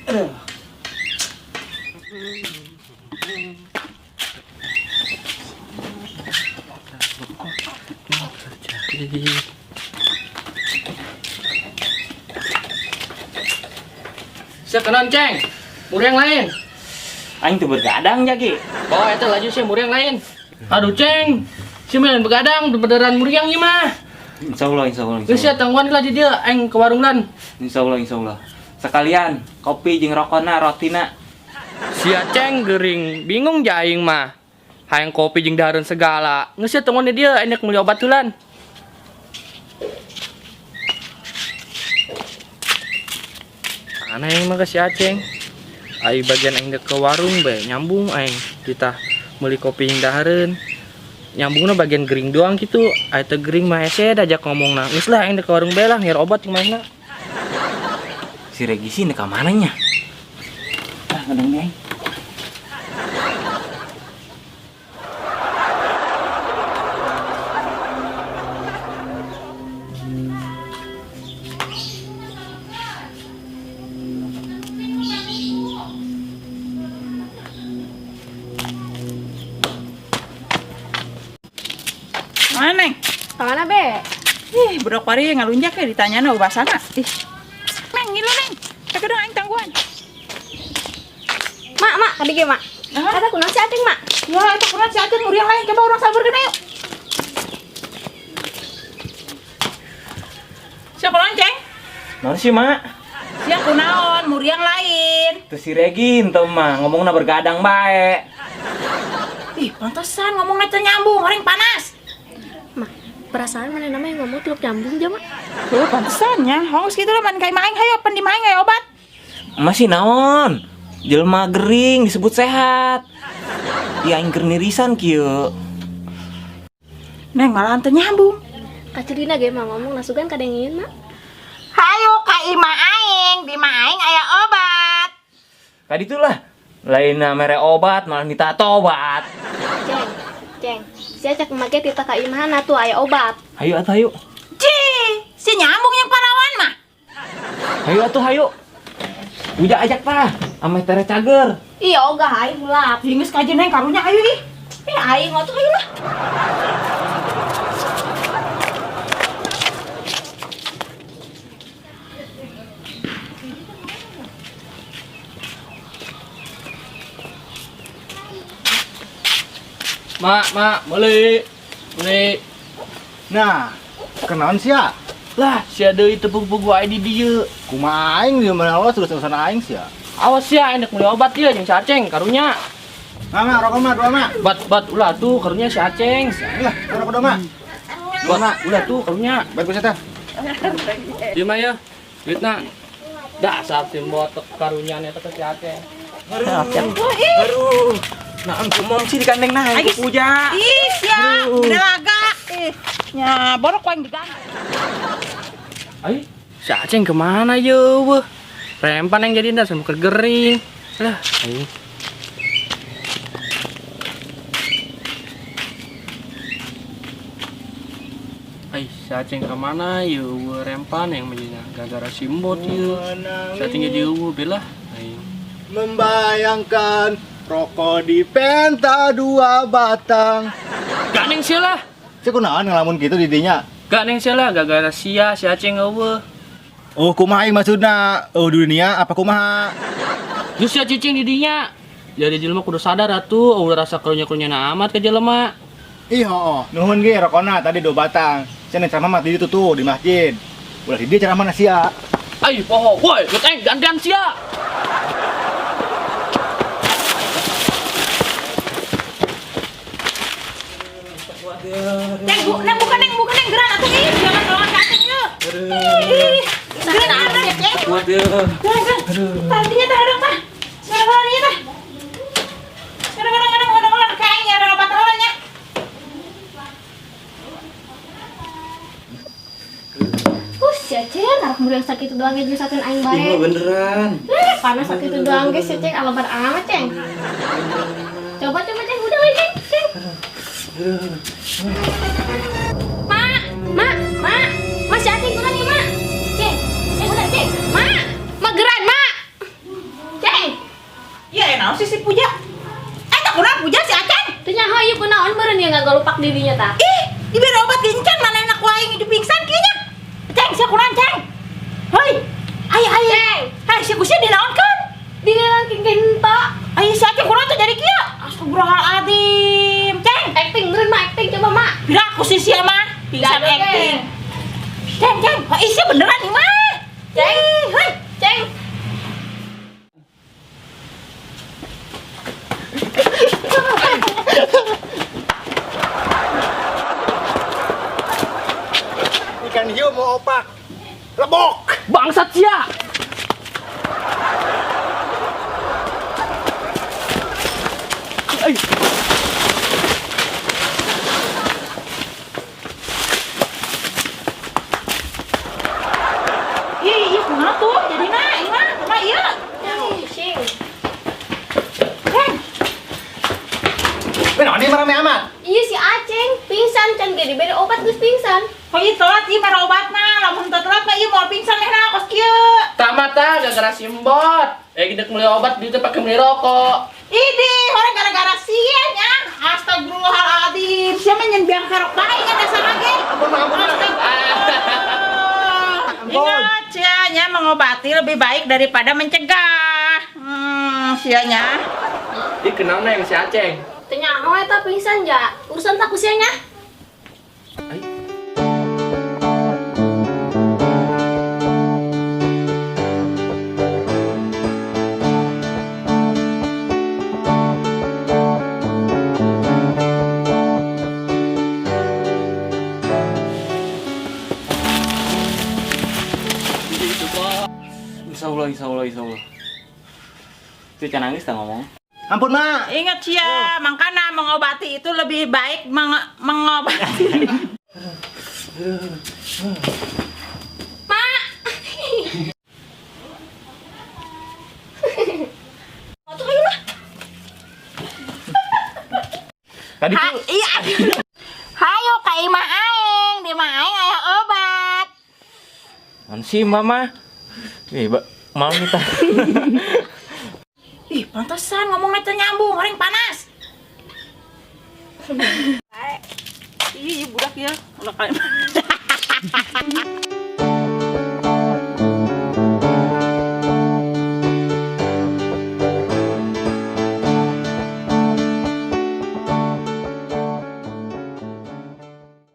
Aduh. Siap kanan, Ceng. Muriang lain. Aing tuh bergadang jagi. Oh, eta laju sih muriang lain. Aduh, Ceng. Si main begadang beneran muriang ieu mah. Insya Allah, insya Allah, Geus insya sia Allah. tangguhan lah di dieu aing ke warung lan. Insya Allah, insya Allah. Sekalian kopi jeung rokona, rotina. Sia Ceng gering, bingung ja aing mah. Hayang kopi jeung dahareun segala. Geus sia tangguhan di dieu aing rek meuli obat heulan. Aneh aing mah ke si Aceng. Ai bagian aing dek ke warung bae nyambung aing kita meuli kopi jeung dahareun. Nyambungna bagian gering doang gitu. Ai teu gering mah hese dajak ngomongna. Geus lah aing dek ke warung bae lah ngier obat jeung manehna. Si Regisi nih ka mana nya? Ah, ngedeng dia aing. Mana, Neng? Kamana be? Ih, budak pari ngalunjak ya ditanyana ubasana. Ih. Neng, ngilu, Neng. Sakedeng aing tangguhan. Mak, mak, tadi ge mak. Hah? Eta kunaon si Aceng, mak? Ya, eta kunaon si Aceng muriang lain. Coba urang saburkeun yuk. Sia kunaon, Ceng? Naon sih, Mak? Sia kunaon, muriang lain. Tuh si Regin tuh mah ngomongna bergadang bae. Ih, pantesan ngomongna teu nyambung, orang panas. Mak, perasaan mana namanya ngomong tiluk nyambung ja, mak. Tuh, pantesan ya. Hongus kitu lah man kai maing hayo pan di maing aya obat. Masih naon? Jelema gering disebut sehat. Iya aing keur nirisan kieu. Neng malahan teu nyambung. Kacirina ge mah ngomong nasugan kadengieun, mak. Hayo ka imah aing, di imah aing aya obat. Tadi itulah lainna mere obat malah minta tobat. Ceng, Ceng, sia cek make tita ka imahna tuh aya obat. Hayu atuh hayu. Cih, si nyambung yang parawan mah. Hayu atuh hayu. Udah ajak tah, ame tere cager. Iya ogah aing hulap. Geus kajeun neng karunya ayo ih. Ih aing atuh hayu lah. Mak, mak, meuli. Meuli. Nah, kenaon sia? Lah, sia deui teu pugu-pugu aing di dieu. Kumaha aing di mana lo terus urusan aing sia. Awas sia aing rek meuli obat ieu jeung si Aceng karunya. Nah, mak, rokok mak, dua mak. Bat, bat, ulah tuh karunya si Aceng. Lah, rokok dua mak. Bat, ulah tuh karunya. Baik ku teh. Di mana ya? Duitna. Dasar tim botok karunya eta ke si Aceng. Aduh. Nah, engko mom sih dikandeng nah, Aing. ku puja. Ih, sia, udah laga. Ih, nya borok ku aing diganti. Ai, si Aceng kemana ye weh? Rempan yang jadi ndak sama gering. Lah, ai. Ai, si Aceng kemana ye weh? Rempan yang menjadi gara-gara simbot ye. Si Aceng jadi weh belah. Ai. Membayangkan rokok di penta 2 batang. Gak neng sia lah. Sia kunaon ngelamun gitu di dinya? Gak neng sia lah, gara-gara sia si Aceng eueuh. Oh, kumaha ieu maksudna? Oh, dunia apa kumaha? Geus sia cicing di dinya. Jadi jelema kudu sadar atuh, ulah rasa karunya-karunya amat ke jelema. Ih, hooh. Nuhun ge rokona tadi 2 batang. Sia neng ceramah mah di ditu tuh di masjid. Ulah di dieu ceramah sia. Ai, poho, woi, geus aing gantian sia. Neng, bu, neng, bukan neng, bukan neng, geran atuh ih, jangan doang ka Aceng ieu. Ih, geran atuh Ceng. Kuat ya. Geran, geran. Tadinya tah hadang tah. Geran ieu tah. Geran, geran, geran, geran, geran, ka aing ada obat heula nya. Hus, sia Ceng, arek muriang sakit doang ge nyusakeun aing bae. Ih, beneran. Panas sakit doang ge sia Ceng, alebar amat Ceng. Coba, coba Ceng, udah we Ceng, Ceng. Mak, mak, mak, mak si Aceng kurang ya, mak. Ceng, Ceng udah Ceng, mak, mak geran, mak. Opak didinya tah. Ih, diberi obat gencan mana enak wae hidup pingsan kieu nya. Ceng, sia kunaon, Ceng? Hoi. Ayo, ayo. Ceng. Hai, sia kusia dinaonkeun? Dinaon gento. Ayo si Aceng kunaon tuh jadi kieu? Astagfirullahaladzim. Ceng, Acting meureun mah acting coba mak. pira aku sih sia mah pingsan Gak ada, acting. Ceng, Ceng, wah sia beneran nih mah. Ceng. Ih, hoi. Ceng. Ikan hiu mau opak. Lebok. Bangsat sia. Ay. Ih, iya kumaha tuh jadina, ieu mah, kumaha ieu? Pusing. Ceng, Benar ini rame amat. Iya si Aceng pingsan can ge diberi obat geus pingsan. kok ieu telat ieu mere obatna, lamun teu telat mah ieu moal pingsan lehna kos kieu. Tamata gara-gara si Embot. Eh gede beli obat dia pakai beli rokok. Idih, orang gara-gara sia nya. Astagfirullahaladzim. Sia mah nyen biang kerok bae nya dasar lagi. Ampun, ampun. Ingat, sia nya mengobati lebih baik daripada mencegah. Sia nya. Ih kenal neng si Aceng. Teu nyaho eta pingsan ja. Urusan tak ku sia nya. Ay. Insya Allah, insya Allah, insya Allah. Itu can nangis tak ngomong. Ampun, Mak. Ingat sia, makanya mengobati itu lebih baik mengobati. Mak. Atuh ayo lah. Tadi Ha, tuh iya. Hayo ka imah aing, di imah aing aya obat. Man sih mama. Ih, mau kita. Ih, pantesan ngomongnya teu nyambung, orang panas. Ih, budak ya. Ulah kali.